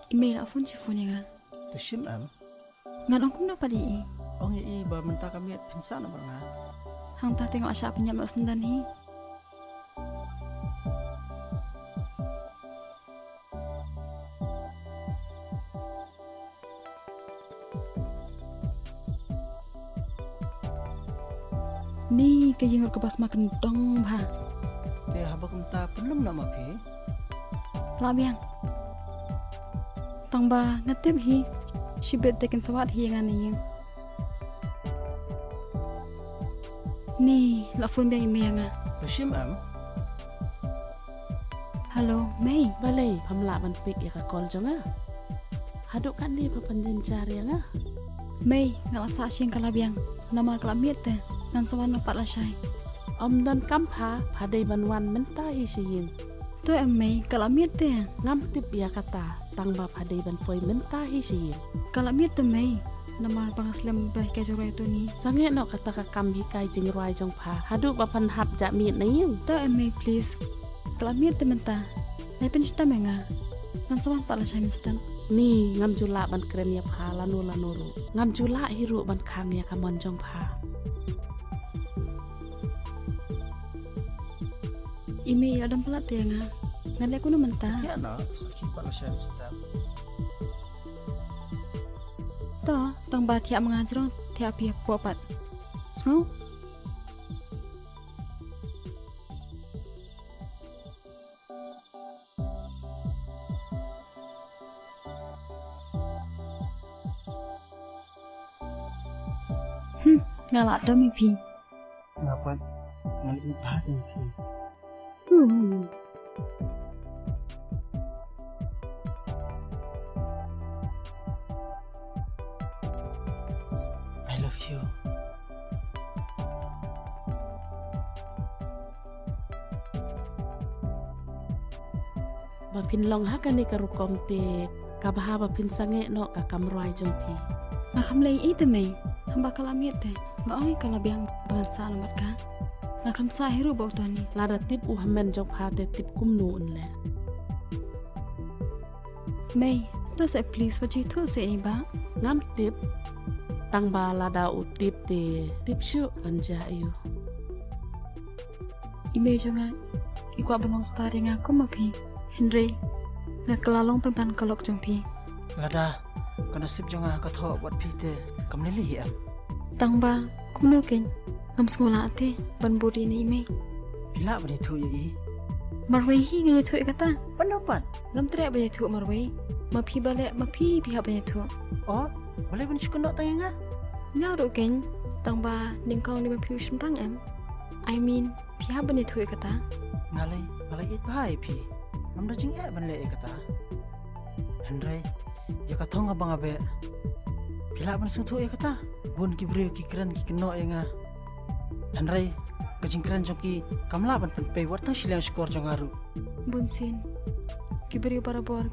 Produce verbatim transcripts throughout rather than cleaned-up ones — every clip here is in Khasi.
I mei la phone shi phone ïa nga. To shim em? Ngan ong kumno pat ïa i? Ong ïa i ba mynta ka miet phin sah na bad nga. Hangta te nga la shah pynïap noh syndon hi. Ni ka ïing kaba sma kyndong bha. Te haba kumta pynlum noh ma phi? Lah biang. Tang ba nga tip hi shibit te kin sa wad hi ïa nga na ïing. Ni la phone biang i mei ïa nga. To shim em? Hello mei. Balei pham lah ban pick ïa ka call jong nga? Haduh katne pha pynjynjar ïa nga? Mei, nga la sah sha ïing ka la biang. Namar ka la miet te ngan sa wan noh pat lashai. Ym don kam pha, pha dei ban wan mynta hi sha ïing. To em mei, ka la miet te? Ngam tip ïa kata, tang ba pha dei ban poi mynta hi sha ïing. Ka la miet te mei? Namar ba nga slem ba hikai jingrwai u Tony. Sangeh noh kata ka kam hikai jingrwai jong pha haduh ba phan hap jah miet na ïing. To em mei please. Ka la miet te mynta. Nai pynshitom ïa nga. Ngan sa wan pat lashai mynstep. Ni ngam ju lah ban kren ïa pha lano lano ruh. Ngam ju lah hi ruh ban khang ïa ka mon jong pha. I mei la dam palat te ïa nga. Ngan leh kumno mynta? Thiah noh, sa khie pat lashai mynstep. To, tang ba thiah ma nga jrong, thiah phi hapoh pat. Sngew? Hmm, nga la dom ïa phi. Nga pat, nga la ïeit bha te ïa phi. Hmm. I love you. Ba phin long ha kane ka rukom te ka bha ba phin sangeh noh ka kam rwai jong phi. Nga kham leh ei te mei, haba ka la miet te nga ong ïa ka la biang ba ngan sah lang bad ka. Nga kham sah hi ruh bad u Tony. Lada tip u hynmen jong pha te tip kumno un leh. Mei, to seh please, wat ju ïathuh seh ei ba. Ngam tip. Tang ba lada u tip te tip shuh kan jia ïa u. I mei jong nga i kwah ban long star ïa nga kum ma phi. Hynrei nga kylla long pynban ka lok jong phi. Lada ka nasib jong nga ka thoh bad phi te kam lei lei hi em? Tang ba kumno keiñ, ngam sngewlah te ban bud ïa i mei. Phi lah ban ïathuh ïa i? Marwei hi nga ïathuh ïa kata. Pynban pat? Ngam treh ban ïathuh marwei. Ma phi ba leh ma phi phi hap ban ïathuh. Oh, balei ban shu kynnoh tang ïa nga? Nga ruh keiñ, tang ba nyngkong dei ma phi u shynrang em? I mean, phi hap ban ïathuh ïa kata. Nga lei, nga lei ïeit bha ïa phi. Ngam da jingeh ban leh ïa kata. Hynrei ïa ka thong kaba nga beh, phi lah ban sngewthuh ïa kata. Bun ki briew ki kren ki kynnoh ïa nga. Hynrei ka jingkren jong ki kam lah ban pynpei wat tang shiliang shkor jong nga ruh. Bun sien ki briew barabor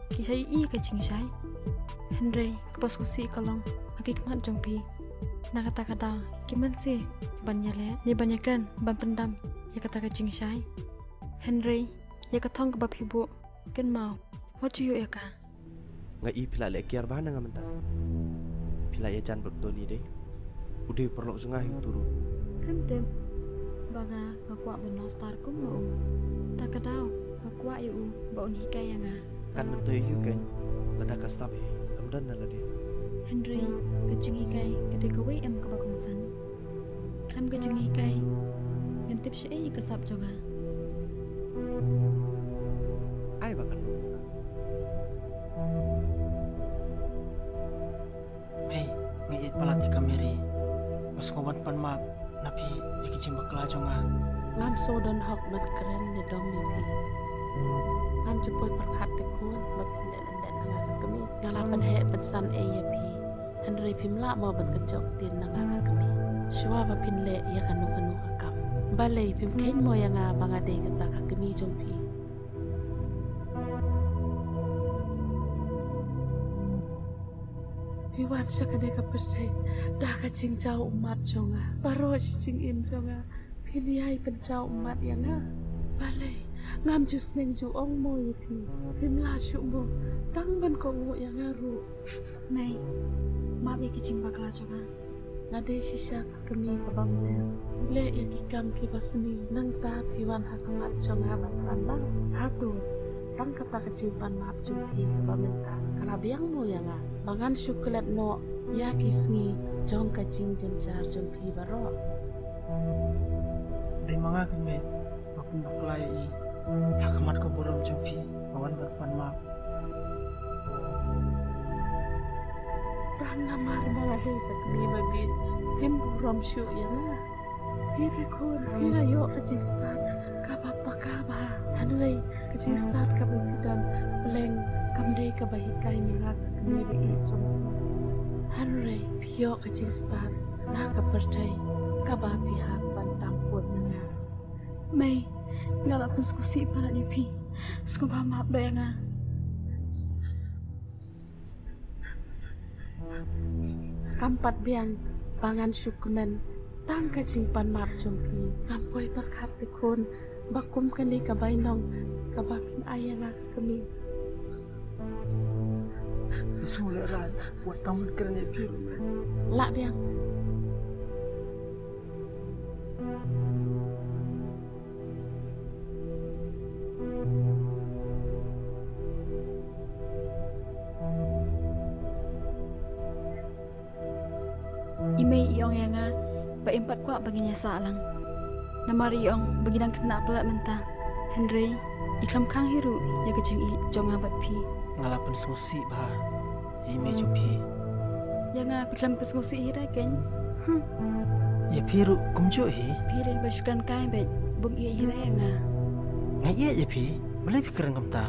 ki shah ïohi ïa ka jingshai. Hynrei kaba sngewsih ka long ha ki khmat jong phi. Na kata ka daw kim banse ban ïaleh ne ban ïakren ban pyndam ïa kata ka jingshai. Hynrei ïa ka thong kaba phi buh, kynmaw, wat ju ïoh ïa ka. Nga i phi la leh kiar bha na nga mynta. Phi la ïajan bad u Tony de. U dei u paralok jong nga hi utu ruh. Phim tip ba nga, nga kwah ban long star kum ma u. Ta ka daw nga kwah ïa u ba un hikai ïa nga. Kan myntoi ïa u keiñ lada ka sap hi kam don na lade. Hynrei ka jinghikai ka dei kawei em kaba kongsan. Khlem ka jinghikai ngan tip shaei ïa ka sap jong nga. Ai ba kan long. Mei, nga ïeit palat ïa ka Mary. Nga sngew ban pan map na phi ïa ki jingbakla jong nga. Ngam sngewdon hok ban kren ne dom ïa phi. Ngam ju poi pyrkhat te khun ba phin leh lyndet na nga ka kmie. Nga la pynheh pynsan ei ïa phi. Hynrei phim lah mo ban kynjoh ktien na nga ka kmie. Shuwa ba phin leh ïa kano kano ka kam, balei phim kheiñ mo ïa nga ba nga dei kata ka kmie jong phi? Phi wan sha kane ka pyrthei da ka jingjaw ummat jong nga. Baroh shi jingim jong nga phin ïai pynjaw ummat ïa nga. Balei ngam ju sneng ju ong mo ïa phi? Phim lah shuh mo tang ban kohnguh ïa nga ruh. Mei, map ïa ki jingbakla jong nga. Nga dei shisha ka kmie kaba mlien. Phi leh ïa ki kam kiba sniew, nangta phi wan ha khmat jong nga ban pan map. Hato tang kata ka jingpan map jong phi kaba mynta ka la biang mo ïa nga, ba ngan shu klet noh ïa ki sngi jong ka jingjynjar jong phi baroh? Dei ma nga kynmaw ba pynbakla ïa i ha khmat ka burom jong phi, nga wan ban pan map. Tang namar ba nga dei ka kmie ba bieit, phim burom shuh ïa nga. Phi te khun, phi la ïoh ka jingstad kaba paka bha. Hynrei ka jingstad kaba phi don, pleng kam dei kaba hikai ma nga ka kmie ba ïeit jong phi. Hynrei phi ïoh ka jingstad na ka pyrthei kaba phi hap ban tam pud ma nga. Mei, nga la pynsngewsih palat ïa phi. Sngewbha map doh ïa nga. Kam pat biang ba ngan shu kmen tang ka jingpan map jong phi. Ngam poi pyrkhat te khun ba kum kane ka bainong kaba phin ai ïa nga ka kmie. Nga sngewlehrain wat tang ban kren ïa phi ruh, Mei. Lah biang. I mei i ong ïa nga ba im pat kwah ba ngin ïa sah lang. Namar i ong ba ngi dang khynnah palat mynta. Hynrei i khlem khang hi ruh ïa ka jingïeit jong nga bad phi. Nga la pynsngewsih bha ïa i mei jong phi. Ïa nga phi khlem pynsngewsih hi re keiñ. Hmm. Ïa phi ruh kumjuh hi. Phi dei ba shu kren kai beit, bym ïeit hi re ïa nga. Nga ïeit ïa phi, balei phi kren kumta?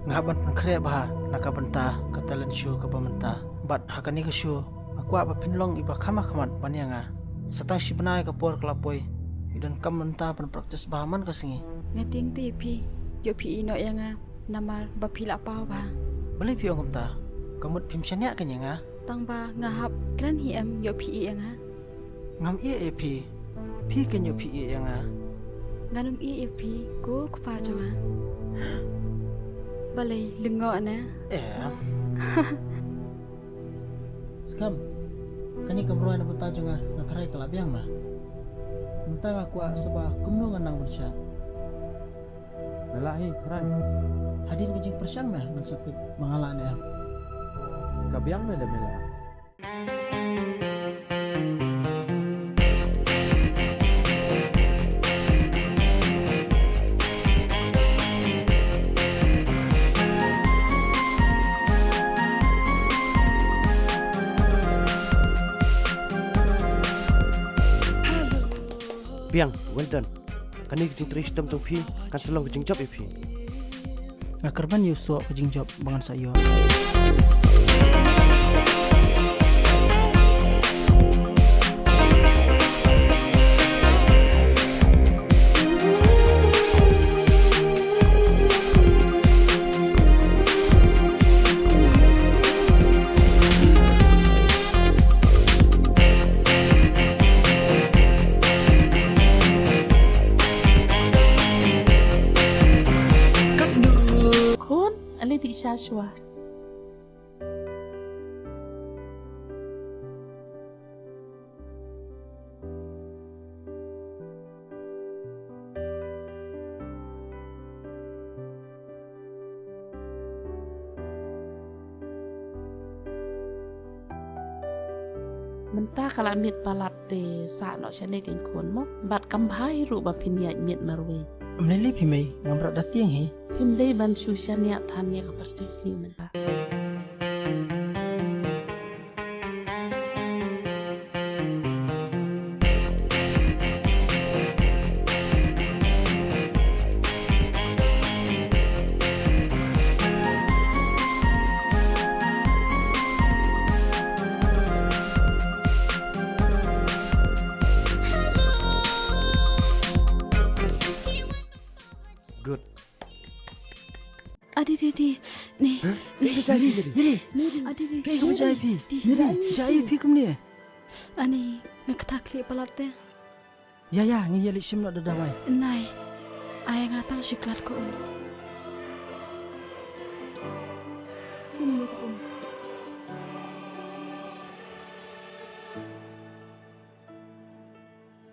Nga hap ban pynkhreh bha na ka bynta ka talent show kaba mynta. Bad ha kane ka show nga kwah ba phin long iba kham hakhmat ban ïa nga. Sa tang shi bnai ka por ka la poi, i donkam mynta ban practice bha man ka sngi. Nga tieng te ïa phi, ïoh phi ïehnoh ïa nga namar ba phi la paw bha. Balei phi ong kumta? Ka mut phim shaniah keiñ ïa nga? Tang ba nga hap kren hi em ïoh phi ïeh ïa nga? Ngam ïeh ïa phi. Phi keiñ ïoh phi ïeh ïa nga. Ngan ym ïeh ïa phi ko kpa jong nga. Balei lyngngoh ne? Em. Skhem. Kane kam roi na bynta jong nga, nga tharai ka la biang ma. Mynta nga kwah sa ba kumno ngan nang ban shad. Me lah hi, tharai. Hadien ka jingpyrshang me ngan sa tip ma nga lah ne em. Ka biang me da me lah. Biang, well done. Kane ka jingtrei shitom jong phi kan sa long ka jingjop ïa phi. Nga kyrmen ïa u soh ka jingjop ba ngan sa ïoh. Khun, ale dih sha shuwa. Mynta ka la miet palat te sah noh shane keiñ khun mo. Bad kam bha hi ruh ba phin ïaid miet marwei. Ym lei lei phi mei, ngam rah da tieng hi. Phim dei ban shu shaniah than ïa ka party sniew mynta. Good. Adi, di, di. Kaei ka jia ïa phi, Miri? Miri. Ah, dei, dei. Kaei kaba jia ïa phi? Dei. Miri, jia ïa phi kumne? Ani, nga ktah khlieh palat te. Ïa, ïa, ngin ïa leit shim noh da dawai. Nai. Ai nga tang shi klat ka um. Shim noh ka um.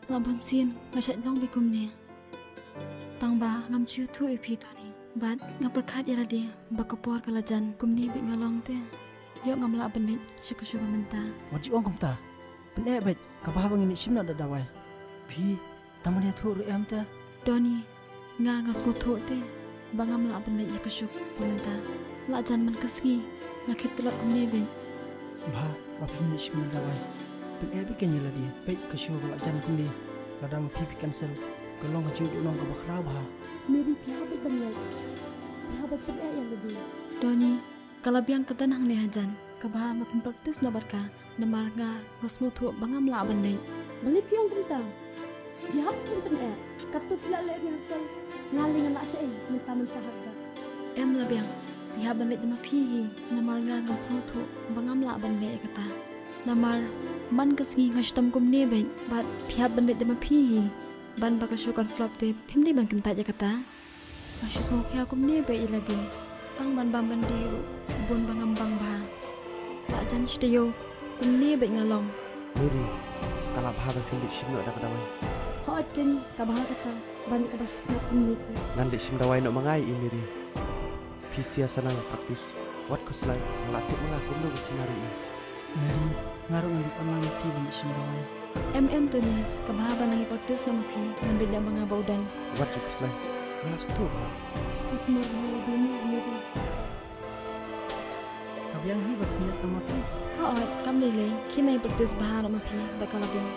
La bun sien nga shait long beit kumne. Tang ba ngam ju ïathuh ïa phi Tony. Bad nga pyrkhat ïa lade ba ka por ka la jan kumne beit nga long te. Ïoh ngam lah ban leit sha ka shuh ba mynta. Wat ju ong kumta. Pyneh beit, ka bha ba ngin leit shim noh da dawai. Phi, tang ban ïathuh ruh em te. Tony, nga nga sngewthuh te ba ngam lah ban leit ïa ka shuh ba mynta. La jan man ka sngi nga kit tlot kumne beit. Bha ba phim leit shim noh da dawai. Pyneh beit kein ïa lade, peit ka shuh ba la jan kumne. Lada ma phi phi cancel, ka long ka jingduhnong kaba khraw bha. Mary, phi hap beit ban leit. Phi hap ban pyneh ïa lade. Tony, ka la biang ka don hangne hajan. Ka bha ba phin practice noh bad ka. Namar nga nga sngewthuh ba ngam lah ban leit. Balei phi ong kumta? Phi hap ban pyneh. Katto phi la leh rehearsal. Nga lei nga lah shaei mynta mynta hak da. Em la biang. Phi hap ban leit da ma phi hi. Namar nga nga sngewthuh ba ngam lah ban leh ïa kata. Namar man ka sngi nga shitom kumne beit bad phi hap ban leit da ma phi hi. Ban ba ka shuh kan flop te phim dei ban kyntait ïa kata. Nga shu sngewkhia kumne beit ïa lade. Tang ban bam ban dih ruh bun ba ngam bang bha. La jan shi taïew kumne beit nga long. Mary, ka la bha ba phin leit shim noh da ka dawai. Hooid kein, ka bha kata ban ïa kaba shu sngap kumne te. Ngan leit shim dawai noh ma nga ïa i Mary. Phi sia sa nang practice. Wat khuslai, nga la tip ma nga kumno ban sngewbha ïa i. Mary, nga ruh ngan leit online ïa phi ban leit shim dawai. Em em Tony, ka bha ba nang ïa practice noh ma phi, ngan leit noh ma nga ba u don. Wat ju khuslai. Nga la sngewthuh bha. Sa sumar bha ïa lade mo Mary. Ka biang hi ba phi leit tang ma phi. Hooid, kam lei lei, khie nang ïa practice bha noh ma phi, bad ka la biang.